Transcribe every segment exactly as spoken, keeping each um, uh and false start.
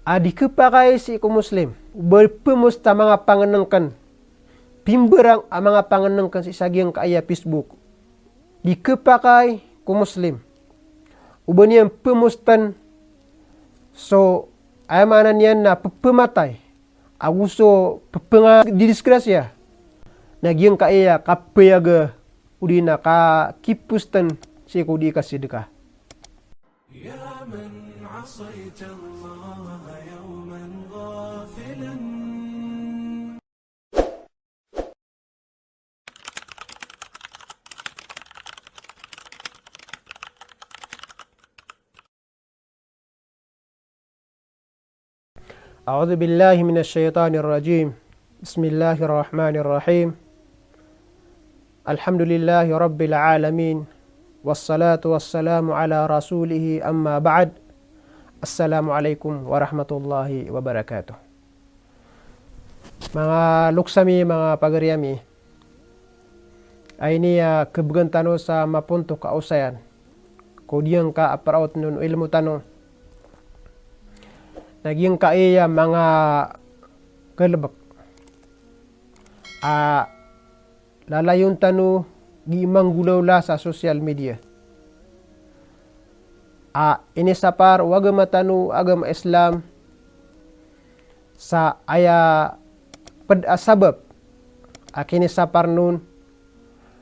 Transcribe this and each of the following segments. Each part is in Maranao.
a di khapakay sii ko Muslim o ba pmost a manga pangnngkn, pimbarang a manga pangnngkn sii sa giyangkai a Facebook. Di khapakay ko Muslim o ba niyan pmostn so, aya maana niyan na pphamatay ago so pphangadidisgrasya na giyangkai a kapayaga odi na kakipostn sii ko di kasidka. يا من عصيت الله يوما غافلا. أعوذ بالله من الشيطان الرجيم. بسم الله الرحمن الرحيم. الحمد لله رب العالمين. والصلاة والسلام على رسوله، أما بعد. السلام عليكم ورحمة الله وبركاته. Manga loks ami, manga pagari ami, a ini a khabgan tano sa mapontok a osayan ko giyangka a paraotn on o ilmo tano na giyangkai a manga galbk a lalayon tano gii manggolawla sa social media. A inisapar o agama tano a agama Islam sa aya pd a sabap a kinisaparn on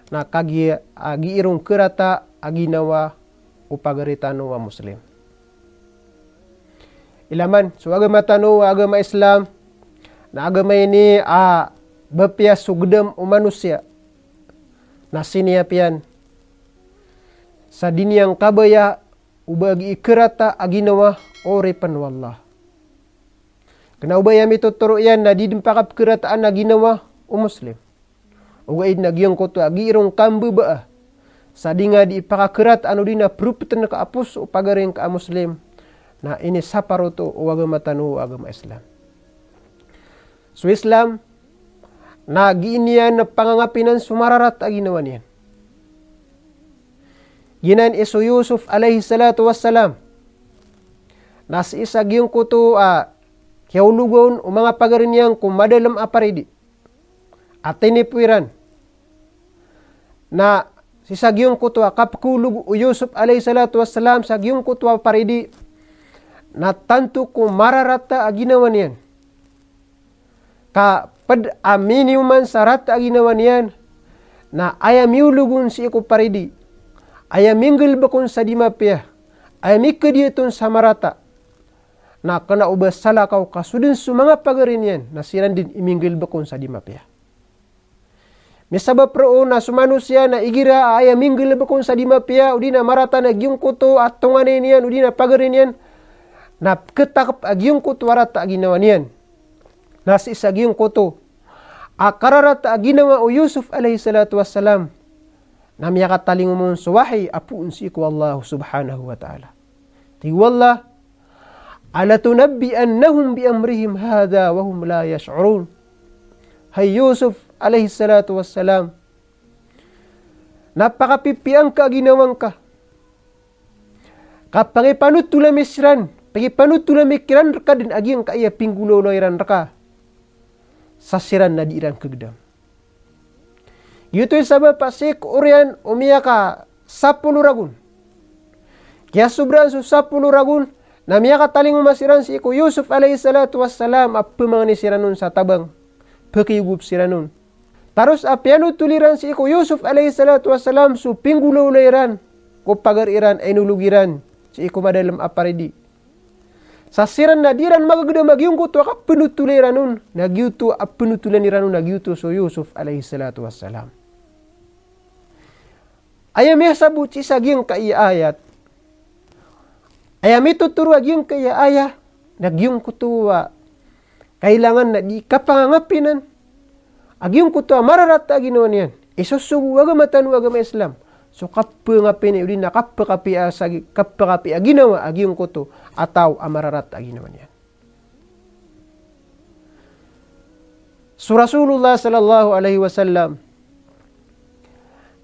na kagiya a gii ron kharata a ginawa o pagari tano a Muslim. Ilaman so agama tano a agama Islam na agama ini a ba piya so gdam o manosiya na siniyap iyan sa di niyan kabaya o ba gii kharata a ginawa o oripn o Allah. Kna o ba aya mitotoro iyan na di dn pakapkharataan a ginawa o Muslim. Ogaid na giyangkoto a gii ron kambabaa sa di nga di ipakakharataan odi na pruptn ka a poso o pagari ngka a Muslim, na inisapar oto o agama tano a agama Islam. So Islam na gii niyan pangangapinan so mararata a ginawa niyan. Giyanan i so Yusuf alayhis salatu wassalam na sii sa giyangkoto a kiyaologa on o manga pagari niyan ko madalm a paridi a tinipo iran. Na sii sa giyangkoto a kapkhaolog o Yusuf alayhis salatu wassalam sa giyangkoto a paridi na tanto ko mararata a ginawa niyan. Ka pd a minioman sa rata a ginawa niyan na aya miolog on sii ko paridi, aya minggalbk on sa di mapiya, aya mikadiyat on sa marata, na kna o ba salakaw ka so dn so manga pagari niyan na siran dn i minggalbk on sa di mapiya. Misabap roo na so manosiya na igira a aya minggalbk on sa di mapiya odi na marata na giyangkoto a tonganay niyan odi na pagari niyan na pkhatakp a giyangkoto a rata a ginawa niyan. Na sii sa giyangkoto a kararata a ginawa o Yusuf alayhis salatu wassalam na miyakatalingoma on so wahi a poon sii ko Allah subhanahu wa ta'ala. Tig o Allah, "Ala tunabbi'annahum bi amrihim hadha wa hum la yash'urun." Hay Yusuf alayhis salatu wassalam, na pakapipiya ngka a ginawa ngka ka pangipanothol ami siran, pangipanothol ami kiran rka dn a giyangkaya pinggolawla iran rka sa siran na di iran khagdam. Giyoto i sabap a sii ko oriyan o miyakasapolo ragon, kiyasobraan so sapolo ragon, na miyakatalingoma siran sii ko Yusuf alayhis salatu wassalam a pmangni siran on sa tabang, pkhiyogop siran on. Taros a piyanothol iran sii ko Yusuf alayhis salatu wassalam so pinggolawla iran ko pagari iran a inolog iran sii ko madalm a paridi. Sa siran na di iran magagdam a giyangkoto a kapnothol iran on, na giyoto a pnotholan iran on na giyoto so Yusuf alayhis salatu wassalam. Aya miyasabot sii sa giyangkaya ayat, aya mitotoro a giyangkaya ayat, na giyangkoto a kailangan na di kapangangapinan a giyangkoto a mararata a ginawa niyan. Isosogo o agama tano a agama Islam so kapangapini odi na kapakapiya sa gi-, kapakapiya ginawa a giyangkoto a taw a mararata a ginawa niyan. So Rasulullah sallallahu alayhi wasallam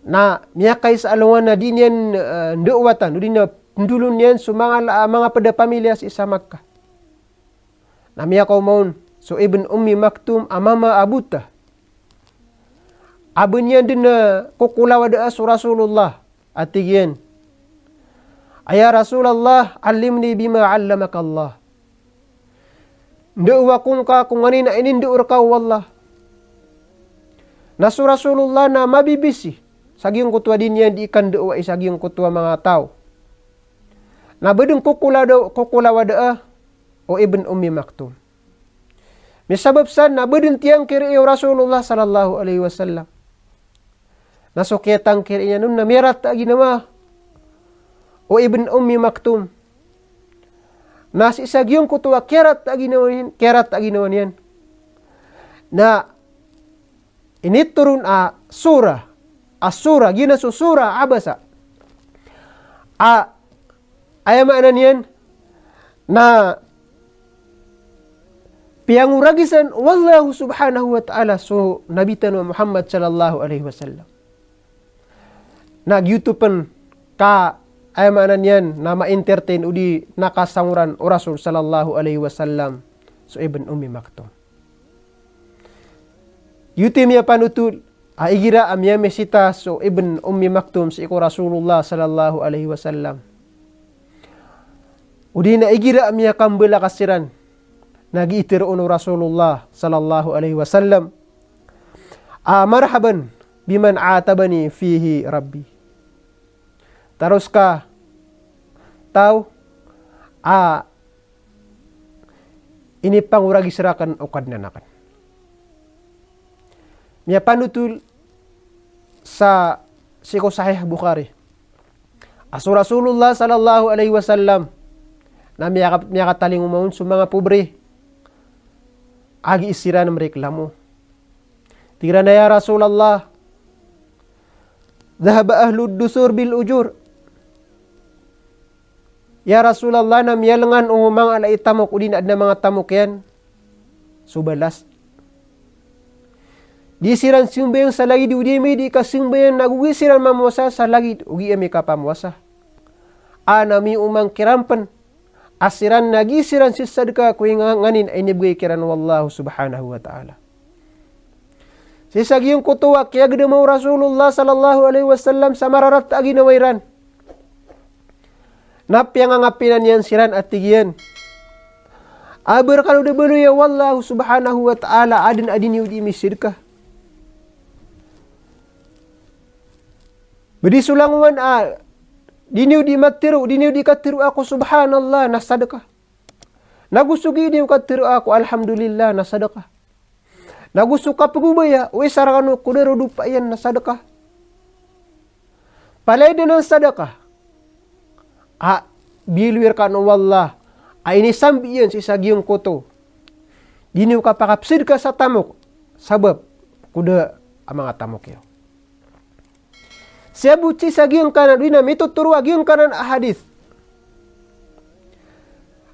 na miyakaisa a alongan a di niyan, eh, ndawatan odi na pndolon iyan so manga la-, manga pd a pamilya sii sa Makkah. Na miyakaoma on so Ibn Ummi Maktum a mama a bota. A ba niyan dn, eh, kokolawadaa so Rasulullah a tig iyan, "Ay ya Rasulallah, allimni bima allamaka Allah." Ndao ako ngka ko nganin a inindao rka o Allah. Na so Rasulullah na mabibisi sa giyangkoto a di niyan di kandao sa giyangkoto a manga taw. Na ba dn kokolawada-, kokolawadaa o Ibn Ummi Maktum. Misabap san na ba dn tiyangkiri o Rasulullah sallallahu alaihi wasallam. Na so kiyatangkiri niyan on na miyarata a ginawa o Ibn Ummi Maktum. Na sii sa giyangkoto a kiyarata a ginawa niyan, kiyarata a ginawa niyan, na initoron a surah, a surah, giyanan so surah Abasa. A, aya maana niyan na piyangoragisan o Allah subhanahu wa ta'ala so Nabi tano a Muhammad sallallahu alaihi wasallam. Na giyoto pn ka, aya maana niyan na ma-entertain odi na kasangoran o Rasul sallallahu alaihi wasallam so Ibn Ummi Maktum. Giyoto i miyapanotol a igira a miyamisita so Ibn Ummi Maktum sii ko Rasulullah sallallahu alaihi wasallam, odi na igira a miyakambalaka siran, na giitero on o Rasulullah sallallahu alaihi wasallam a, "Marhaban biman atabani fihi Rabbi." Taros ka taw a inipangoragis rakn o Kadnan akn. Miyapanotol sa sii ko Sahih Bukhari a so Rasulullah sallallahu alaihi wasallam na miyaka-, miyakatalingoma on so manga pobre a gii siran mreklamo. Tig iran a, "Ya Rasulallah, dhahaba ahlud dusur bil ujur." Ya Rasulallah, na miyalngan o manga ala i tamok odi na adn a manga tamok iyan so balas. Di siran sambayang sa lagid o di ami di kasambayang, na go gii siran mamowasa sa lagid o gii ami kapamowasa. A na miyoman kiran pn a siran na gii siran sisadka ko inga-, nganin a inibgay kiran o Allah subhanahu wa ta'ala. Sii sa giyangkoto a kiyagdama o Rasulullah sallallahu alaihi wasallam sa mararata a ginawa iran. Na piyangangapinan iyan siran a tig iyan a, "Ba rkano da baloya o Allah subhanahu wa ta'ala a adn a di niyo di misadka? Ba di so langowan a di niyo di matero, di niyo di katero ako subhanallah na sadka. Na go so gii niyo katero ako alhamdulillah na sadka. Na go so kapagobaya o isa rkano ko darodopa iyan na sadka. Palaya dn a sadka a biyaloy rkano o Allah a inisambi iyan sii sa giyangkoto. Di niyo kapakapsadka sa tamok sabap ko da a manga tamok iyo." Siyabot sii sa giyangkanan, odi na mitotoro a giyangkanan a hadith,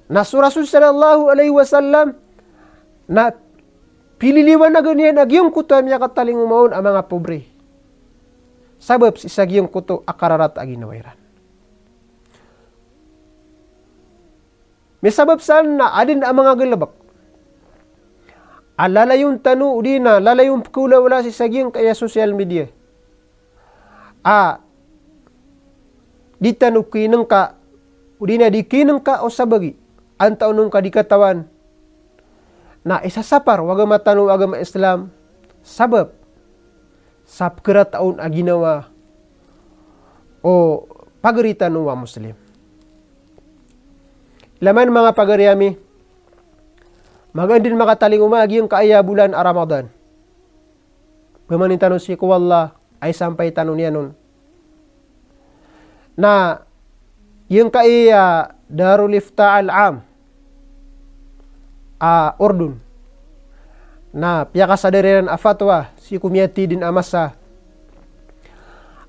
na so Rasul sallallahu alaihi wasallam na pililiwanagan iyan a giyangkoto a miyakatalingoma on a manga pobre. Sabap sii sa giyangkoto a kararata a ginawa iran. Misabap san na adn a manga galbk a lalayon tano odi na lalayon pkhaolawla sii sa giyangkaya social media a di tano kinngka odi na di kinngka o sabagi antaa on ka di katawan. Na isasapar o agama tano a agama Islam sabap sa pkharata on a ginawa o pagari tano a Muslim. Ilay man manga pagari ami, magaan dn makatalingoma a giyangkaya bolan a Ramadan. Pamangnin tano sii ko Allah a isampay tano niyan on. Na giyangkaya Darul Ifta Al-Am a Urdun na piyakasadar iran a fatwa sii ko miyathay dn a masa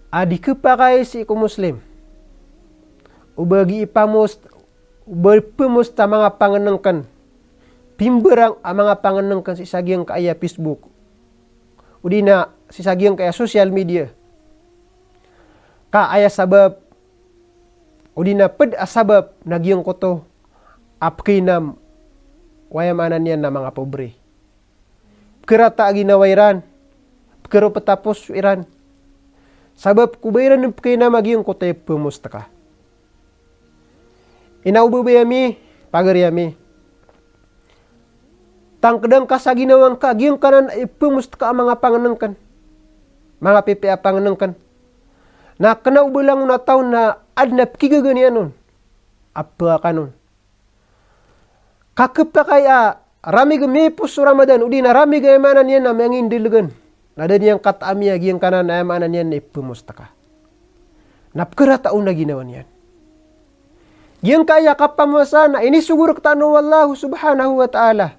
a di khapakay sii ko Muslim o ba gii pamos-, o ba pmost a manga pangnngkn, pimbarang a manga pangnngkn sii sa giyangkaya Facebook odi na sii sa giyangkaya social media ka aya sabap odi na pd a sabap na giyangkoto a pkhainam o aya maana niyan na manga pobre. Pkharata a ginawa iran, pkharopet a poso iran. Sabap ko ba iran pkhainama giyangkoto a ipmostka. Ino o babay ami, pagari ami. Tangkda ngka sa ginawa ngka giyangkanan a ipmostka a manga pangnngkn, manga pipiya a pangnngkn. Na kna o ba langon a taw na adn a pkhigaga niyan on a pkakan on. Ka khapakay a ramig mipos so Ramadan, odi na ramig a aya maana niyan na miyangindlgn, na da niyan kataami a giyangkanan a aya maana niyan na ipmostka. Na pkharata on a ginawa niyan. Giyangkaya kapamowasa na inisogo rktano o Allah subhanahu wa ta'ala.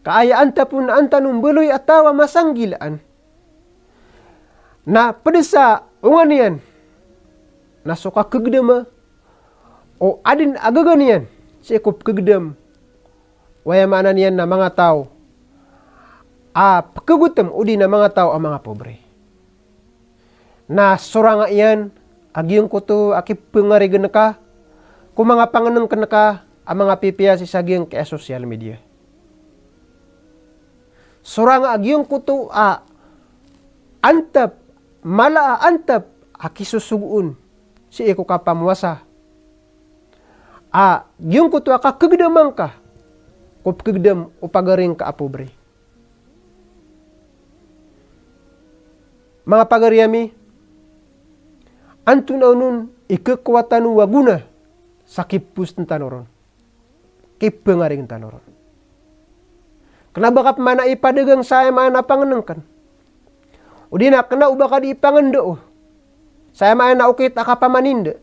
Ka aya antap on na an tano mbaloy a taw a masanggilaan. Na pd sa onga niyan na so kakhagdama o adn a gaga niyan sii ko pkhagdam o aya maana niyan na manga taw a pkhagotm odi na manga taw a manga pobre. Na soranga iyan a giyangkoto a kipngarign ka ko manga pangnngkn ka a manga pipiya sii sa giyangkaya social media. Soranga a giyangkoto a antap, mala a antap a kisosogoon sii ko kapamowasa a giyangkoto a kakhagdama ngka ko pkhagdam o pagari ngka a pobre. Manga pagari ami, antonaa onon i khakowa tano a gona sa kipostn tano ron, kipngarign tano ron? Kna ba ka pman a ipadagang sa aya maana a pangnngkn, odi na kna o ba ka di ipangndao sa aya maana a okit a kapamaninda.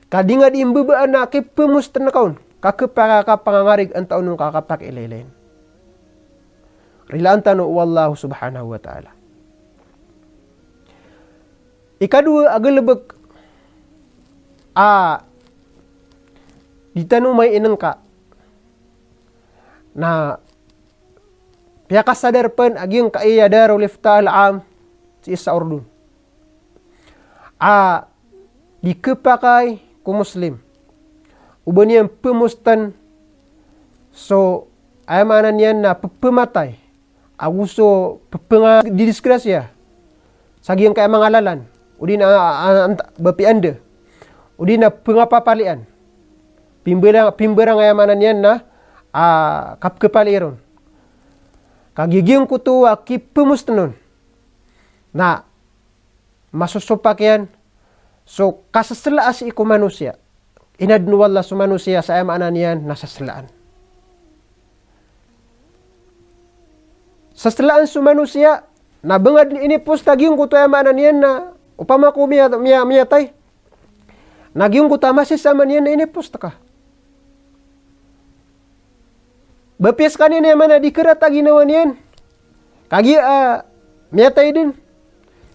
Ka di nga di mbabaan a kipmostn ka on, ka khapakay a kapangangarig antaa onon ka kapakiilaylayin. Rilaan tano o Allah subhanahu wa ta'ala. Ikadowa a galbk a di tano mainngka na piyakasadar pn a giyangkaya Darul Ifta Al-Am sii sa Urdun a di khapakay ko Muslim o ba niyan pmostn so aya maana niyan na pphamatay ago so pphangadidisgrasya sa giyangkaya manga lalan, odi na, a, a, ant-, ba piya anda, odi na pphangapapalian. Pimbarang, pimbarang aya maana niyan na, a, kapkhapalii ron. Kagiya giyangkoto a kipmostn on na masosopak iyan so kaseselaa sii ko manosiya. Inadn o Allah so manosiya sa aya maana niyan na seselaan. Seselaan so manosiya, na ba nga dn inipost a giyangkoto aya maana niyan na opama ko miya-, miya-, miyatay. Na giyangkoto a masisama niyan na inipost ka. Ba piya skaniyan aya maana di kharat a ginawa niyan, kagiya, ah, miyatay dn.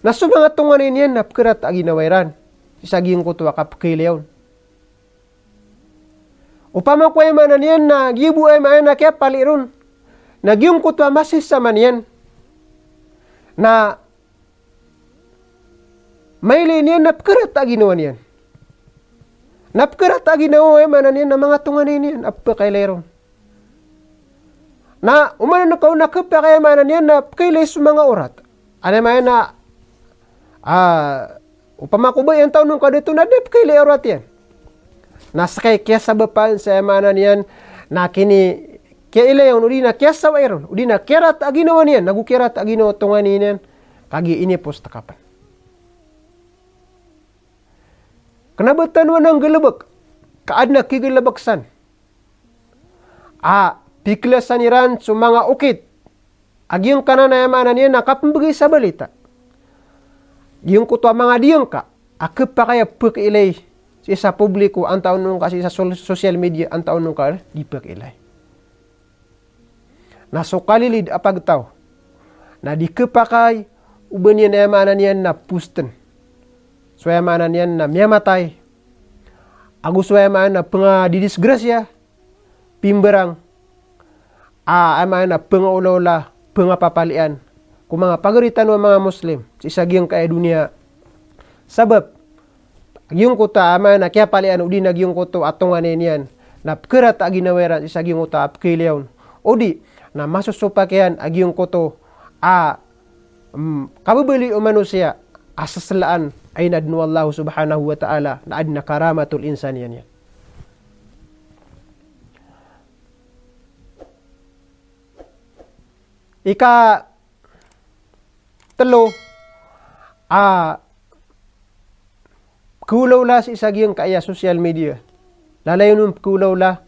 Na so manga tonganay niyan na pkharat a ginawa iran sii sa giyangkoto a kapkhailaya on. Opama ko aya maana niyan na giya bo aya maana kiyapali ron, na giyangkoto a masisama niyan na mailay niyan na pkharat a ginawa niyan. Na pkharat a ginawa, aya maana niyan na manga tonganay niyan a pkhailay ron. Na oman ka on na khapakay, aya maana niyan na pkhailay so manga orat. Aya maana, ah, opama ko ba iyan taw on ka dato na da pkhailay a orat iyan. Na ska i kiyasabapan sa, aya maana niyan na kini, kiyailay on, odi na kiyasawai ron, odi na kiyarat a ginawa niyan, nago kiyarat a ginawa o tonganay niyan, kagiya inipost ka pn. Kna ba tano anan nggalbk, ka adn a kigalbk san a pikhlasan iran so manga okit a giyangkanan, aya maana niyan na kapmbgay sa balita. Giyangkoto a manga diyangka a khapakay a pkhailay sii sa publiko, antaa on ka sii sa sol-, social media, antaa on ka di pkhailay. Na so kalilid a pagtaw na di khapakay o ba niyan, aya maana niyan na postn so, aya maana niyan na miyamatay, ago so, aya maana, pngadidisgrasya, pimbarang, a, aya maana, pngaolaola, pngapapalian ko manga pagari tano a manga Muslim sii sa giyangkaya doniya. Sabap giyangkoto a, aya maana, kiyapalian odi na giyangkoto a tonganay niyan na pkharata a ginawa iran sii sa giyangkoto a pkhailay on. O di na masosopak iyan a giyangkoto a, mm, kababaloy o manosiya a seselaan a inadn o Allah subhanahu wa ta'ala, na adn a karamatul insaniya niyan. Ika telo a pkhaolawla sii sa giyangkaya social media. Lalayon on pkhaolawla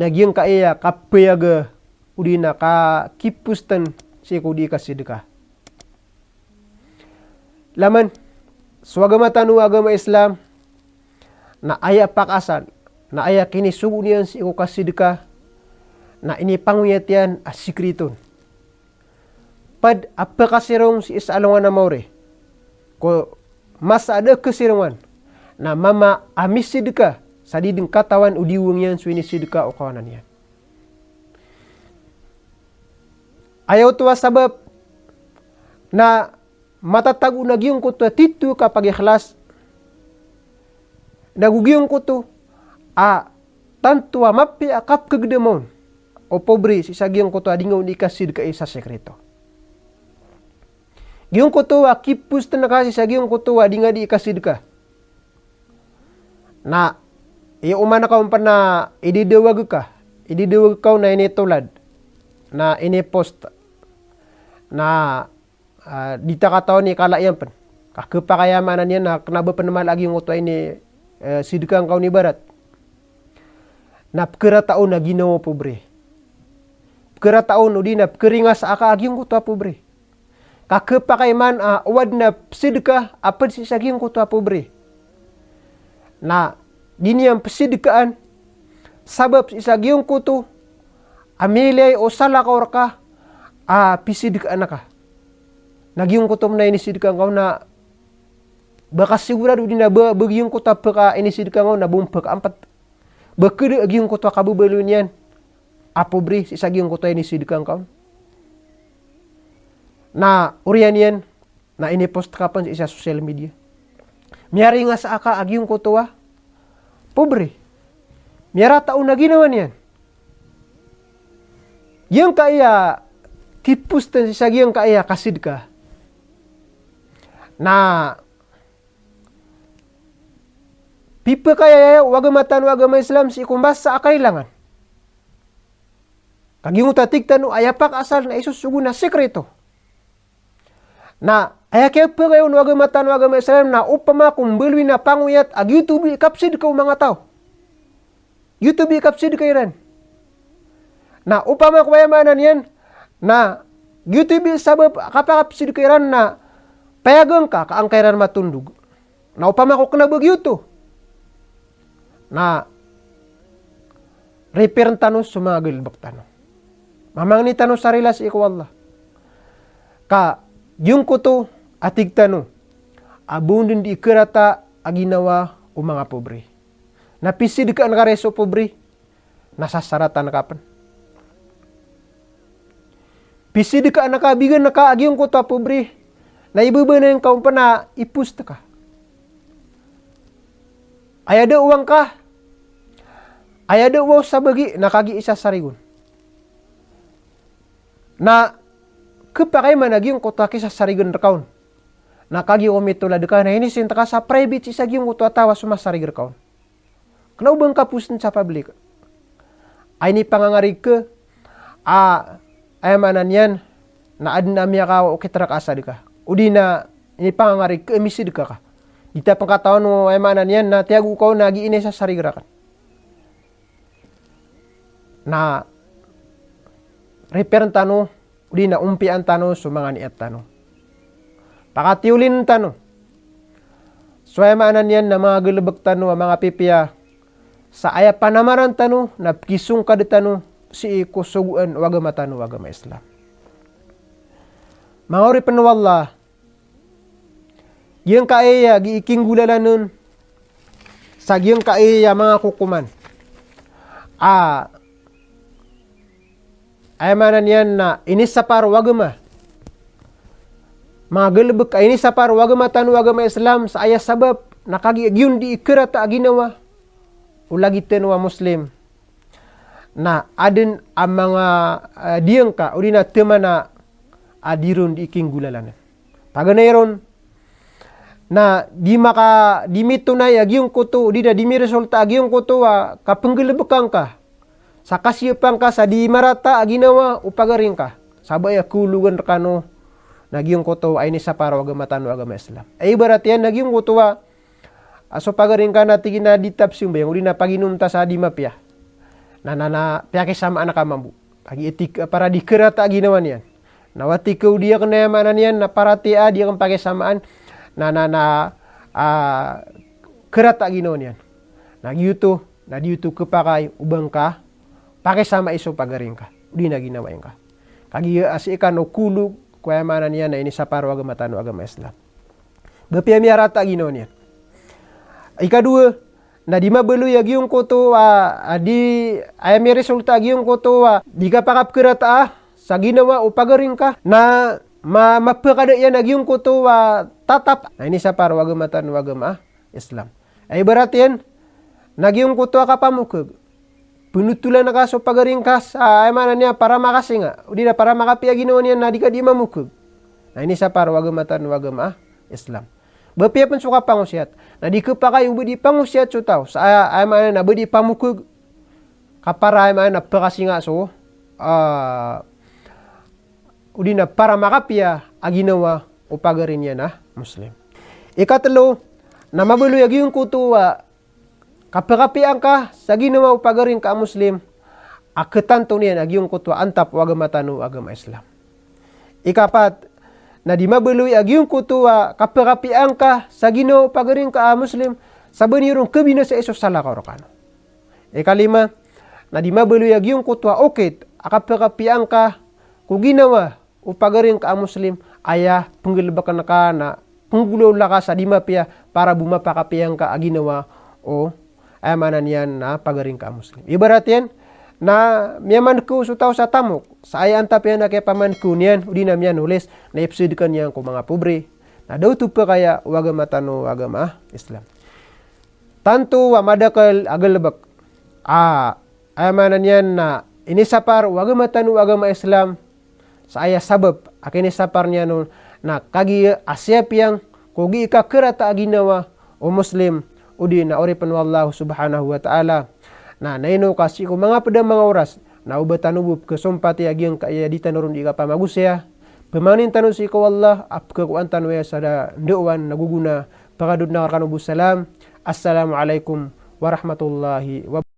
na giyangkaya kapayaga odi na kakipostn sii ko di kasidka. Laman so agama tano a agama Islam, na aya pakaasal, na aya kinisogo niyan sii ko kasidka, na inipangoyat iyan a sikriton. Pd a pkasirong sii sa alongan a maori ko masa a da a kasirongan, na mama a misidka sa di dn katawan o diwang iyan so inisidka o kawanan iyan. Aya oto a sabap na matatago na giyangkoto a tito a kapagikhlas, na go giyangkoto a tanto a mapiya a kapkhagdama on o pobre sii sa giyangkoto a di nga on di kasidkai sa sikrito. Giyangkoto a kipostn ka sii sa giyangkoto a di nga di kasidka. Na iyo oman ka on pn na ididawag ka, ididawag ka on na initolad, na inipost, na, ah, di ta katawan i kala iyan pn. Ka khapakay a maana niyan na kna ba pn mala a giyangkoto a ini, eh, sidka ngka on ibarat. Na pkharata on a ginawa o pobre. Pkharata on odi na pkharingasa ka a giyangkoto a pobre. Ka khapakay man a o adn a psidka a pd sii sa giyangkoto a pobre, na di niyan psidkaan sabap sii sa giyangkoto a miilay o salakaw rka a pisidkaan ka. Na giyangkoto pn a inisidka ngka on na ba kasigurado di na ba, ba giyangkoto a pka inisidka ngka on na ba on pkaampt. Ba khada a giyangkoto a kababaloy niyan a pobre sii sa giyangkoto a inisidka ngka on. Na oriyan iyan na inipost ka pn sii sa social media. Miyaringasa ka a giyangkoto a pobre. Miyarata on a ginawa niyan. Giyangkaya kipostn sii sa giyangkaya kasidka. Na pipkayaya o agama tano a agama Islam sii ko masa a kailangan. Ka giyangkoto a tig tano aya pakaasal na isosogo na sikrito. Na aya kiyapkay on o agama tano a agama Islam na opama ko mbaloy na pangoyat a giyoto bo i kapsidka o manga taw. Giyoto bo i kapsidka iran. Na opama ko aya maana niyan na giyoto bo i sabap a kapakapsidka iran na payagan ka ka angkaya iran matondog. Na opama ko kna ba giyoto, na repair tano so manga galbk tano. Mamangni tano sa rila sii ko Allah. Ka giyangkoto a tig tano a ba on dn di karata a ginawa o manga pobre. Na pisidkaan ka ri so pobre, na sasaratan ka pn. Pisidkaan ka, bigan ka a giyangkoto a pobre, na ibabanay ngka on pn a ipost ka. Aya da o angka, aya da o sa bagi, na kagiya isasarig on. Na khapakay man a giyangkoto a kisasarigan rka on, na kagiya o mitolad ka na inisint ka sa private sii sa giyangkoto a taw a so masarig rka on. Kna o ba ngka postn sa public a inipangangarig ka a, aya maana niyan na adn a miyakaokit rka a sadka. Odi na inipangangarig ka a misidka ka. Di ta pn katawan o, aya maana niyan na tiyago ka on na giya inisasarig rka. Na repair tano, odi na ompiyaan tano so manga niyat tano. Pakatiyolin tano so, aya maana niyan na manga galbk tano a manga pipiya, sa aya panamaran tano na pkisongkad tano sii ko sogoan o agama tano a agama Islam. Manga oripn o Allah, giyangkaya giya i kinggolalan on sa giyangkaya manga kokoman a, aya maana niyan na inisapar o agama, manga galbk a inisapar o agama tano a agama Islam sa aya sabap na kagiya giyon di ikarata a ginawa o lagid tano a Muslim, na adn a manga, ah, diyangka, odi na taman a di ron di ikinggolalan. Paganay ron, na di maka, di mitonay a giyangkoto, odi na di miresulta a giyangkoto a kapnggalbka ngka sa kasiyapa ngka sa di marata a ginawa o pagari ngka. Sabap aya kaologan rkano na giyangkoto a inisapar o agama tano a agama Islam. Aya ibarat iyan na giyangkoto a, a so pagari ngka na tig iyan a di ta pzambayang, odi na paginom ta sa di mapiya. Na, na, na, piyakisamaan ka mambo. Kagiya tig, para di karata a ginawa niyan. Na wati ka o di akn, aya maana niyan na paratiyaya, di akn pakisamaan. Na, na, na, ah, karata a ginawa niyan. Na giyoto, na di oto khapakay o ba ngka pakisamai so pagari ngka, odi na ginawai ngka. Kagiya a sii kano kaolog ko, aya maana niyan na inisapar o agama tano a agama Islam. Ba apiya miyarata a ginawa niyan. Ikadowa, na di mabaloy a giyangkoto a, a di, aya miresulta a giyangkoto a di kapakapkharataa sa ginawa o pagari ngka, na ma, mapakada iyan a giyangkoto a tatap, na inisapar o agama tano a agama Islam. Aya ibarat iyan na giyangkoto a kapamokhag. Pnotolan ka so pagari ngka sa, aya maana niyan, para makasinga, odi na para makapiya a ginawa niyan na di ka di mamokhag. Na inisapar o agama tano a agama Islam. Ba apiya pn so kapangosiyat, na di khapakay o ba di pangosiyat so taw sa, aya, aya maana niyan na ba di pamokhag. Ka para, aya maana niyan, na pakasinga so, ah, odi na para makapiya a ginawa o pagari niyan a Muslim. Ikatlo, na mabaloy a giyangkoto a kapakapiya ngka sa ginawa o pagari ngka a Muslim a khatanto niyan a giyangkoto a antap o agama tano a agama Islam. Ikapat, na di mabaloy a giyangkoto a kapakapiya ngka sa ginawa o pagari ngka a Muslim sa ba niyo ron khabinasai so salakaw rkano. Ikalima, na di mabaloy a giyangkoto a okit a kapakapiya ngka ko ginawa o pagari ngka a Muslim, aya pnggalbkn ka na pnggolawla ka sa di mapiya para bo mapakapiya ngka a ginawa o, aya maana niyan na pagari ngka a Muslim. Ibarat iyan na miyamankaw so taw sa tamok, sa aya antap iyan a kiyapamankaw niyan, odi na miyanolis, na ipsadka niyan ko manga pobre. Na da oto pakaya o agama tano a agama Islam. Tanto a madakl a galbk a, aya maana niyan na inisapar o agama tano a agama Islam, sa aya sabap a kinisapar niyan on na kagiya a siyapiyang ko gii ka kharata a ginawa o Muslim, odi na oripn o Allah subhanahu wa ta'ala. Na, na ino ka sii ko manga pd a manga oras, na o ba tano bo pkhasompati a giyangkaya di tano ron di kapamagosaya. Pmanin tano sii ko Allah a pkhakowan tano aya sa da, ndao wan na gogona. Pakadod na rkano bo salam. Assalamu alaikum warahmatullahi wabarakatuh.